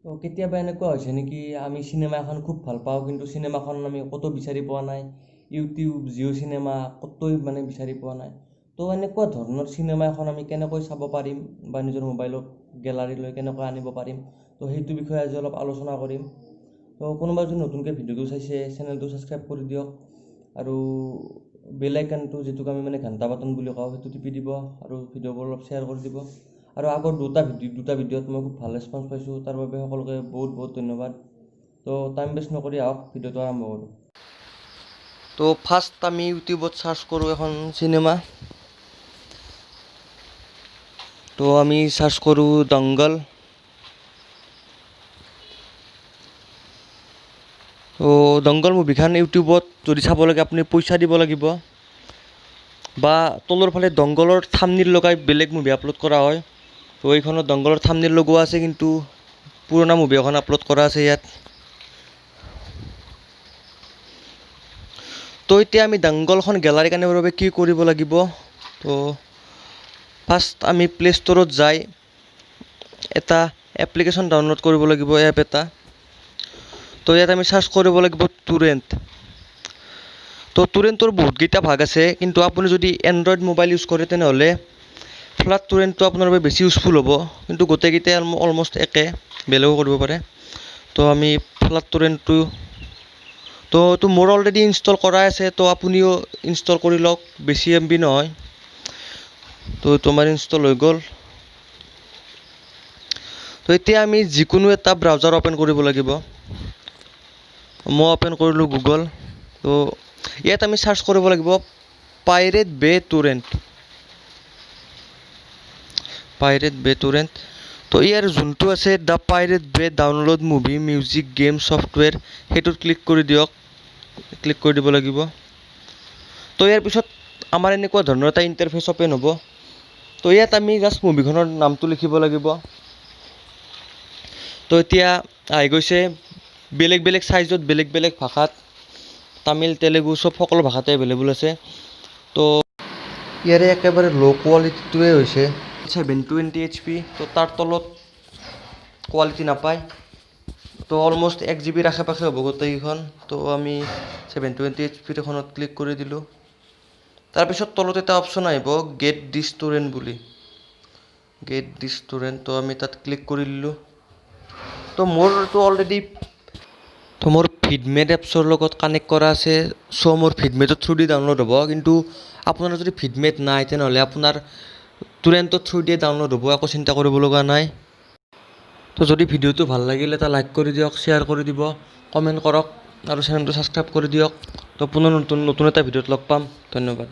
তো কেতিয়াবা এনেকুৱা হৈছে নেকি, আমি চিনেমা এখন খুব ভাল পাওঁ, কিন্তু চিনেমাখন আমি ক'তো বিচাৰি পোৱা নাই, ইউটিউব, জিঅ' চিনেমা ক'তোৱে মানে বিচাৰি পোৱা নাই। তো এনেকুৱা ধৰণৰ চিনেমা এখন আমি কেনেকৈ চাব পাৰিম বা নিজৰ মোবাইলত গেলাৰীলৈ কেনেকৈ আনিব পাৰিম, তো সেইটো বিষয়ে আজি অলপ আলোচনা কৰিম। তো কোনোবা যদি নতুনকৈ ভিডিঅ'টো চাইছে, চেনেলটো ছাবস্ক্ৰাইব কৰি দিয়ক আৰু বেল আইকনটো, যিটোক আমি মানে ঘণ্টা বাটন বুলি কওঁ, সেইটো টিপি দিব আৰু ভিডিঅ'বোৰ অলপ শ্বেয়াৰ কৰি দিব। আৰু আগৰ দুটা ভিডিঅ'ত মই খুব ভাল ৰেচপঞ্চ পাইছোঁ, তাৰ বাবে সকলোকে বহুত বহুত ধন্যবাদ। তো টাইম ৱেষ্ট নকৰি আহক ভিডিঅ'টো আৰম্ভ কৰোঁ। তো ফাৰ্ষ্ট আমি ইউটিউবত চাৰ্চ কৰোঁ এখন চিনেমা। তো আমি চাৰ্চ কৰোঁ দংগল। তো দংগল মুভিখন ইউটিউবত যদি চাব লাগে আপুনি পইচা দিব লাগিব, বা তলৰ ফালে দংগলৰ থাম্বনেইল লগাই বেলেগ মুভি আপলোড কৰা হয়। তো এইখনত দংগলৰ থাম্বনেইল লগোৱা আছে, কিন্তু পুৰণা মুভি এখন আপলোড কৰা আছে ইয়াত। তো এতিয়া আমি দংগলখন গেলাৰীত আনিবৰ বাবে কি কৰিব লাগিব? তো ফাৰ্ষ্ট আমি প্লে' ষ্ট'ৰত যাই এটা এপ্লিকেশ্যন ডাউনলোড কৰিব লাগিব, এপ এটা। তো ইয়াত আমি চাৰ্চ কৰিব লাগিব টুৰেণ্ট। তো টুৰেণ্টৰ বহুতকেইটা ভাগ আছে, কিন্তু আপুনি যদি এণ্ড্ৰইড মোবাইল ইউজ কৰে তেনেহ'লে ফ্লাট টুৰেণ্টটো আপোনাৰ বাবে বেছি ইউজফুল হ'ব, কিন্তু গোটেইকেইটাই অলমষ্ট একে, বেলেগো কৰিব পাৰে। তো আমি ফ্লাট টুৰেণ্টটো, তো এইটো মোৰ অলৰেডি ইনষ্টল কৰাই আছে, তো আপুনিও ইনষ্টল কৰি লওক, বেছি এম বি নহয়। তো এইটো আমাৰ ইনষ্টল হৈ গ'ল। তো এতিয়া আমি যিকোনো এটা ব্ৰাউজাৰ অ'পেন কৰিব লাগিব। মই অ'পেন কৰিলোঁ গুগল। তো ইয়াত আমি চাৰ্চ কৰিব লাগিব pirate bay torrent, pirate bay torrent. তো ইয়াৰ যোনটো আছে the pirate bay download movie music game software, সেইটোত ক্লিক কৰি দিয়ক, ক্লিক কৰি দিব লাগিব। তো ইয়াৰ পিছত আমাৰ এনেকুৱা ধৰণৰ এটা ইণ্টাৰফেচ অ'পেন হ'ব। তো ইয়াত আমি জাষ্ট মুভিখনৰ নামটো লিখিব লাগিব। তো এতিয়া আহি গৈছে বেলেগ বেলেগ চাইজত, বেলেগ বেলেগ ভাষাত, তামিল, তেলেগু চব সকলো ভাষাতে এভেইলেবল আছে। তো ইয়াৰে একেবাৰে ল' কোৱালিটিটোৱে হৈছে 720 এইচ পি, তো তাৰ তলত কোৱালিটি নাপায়। তো অলমষ্ট 1 জি বিৰ আশে পাশে হ'ব গোটেইকেইখন। তো আমি 720 এইচ পিৰ এখনত ক্লিক কৰি দিলোঁ। তাৰপিছত তলত এটা অপশ্যন আহিব গেট দিছ টুৰেণ্ট বুলি, গেট দিছ টুৰেণ্ট। তো আমি তাত ক্লিক কৰি দিলোঁ। তো মোৰতো অলৰেডি তো মোৰ ভিডমেট এপছৰ লগত কানেক্ট কৰা আছে, চ' মোৰ ভিডমেটৰ থ্ৰু দি ডাউনলোড হ'ব। কিন্তু আপোনাৰ যদি ভিডমেট নাই তেনেহ'লে আপোনাৰ টুৰেণ্টৰ থ্ৰু দিয়ে ডাউনলোড হ'ব, একো চিন্তা কৰিব লগা নাই। তো যদি ভিডিঅ'টো ভাল লাগিলে এটা লাইক কৰি দিয়ক, শ্বেয়াৰ কৰি দিব, কমেণ্ট কৰক আৰু চেনেলটো ছাবস্ক্ৰাইব কৰি দিয়ক। তো পুনৰ নতুন নতুন এটা ভিডিঅ'ত লগ পাম। ধন্যবাদ।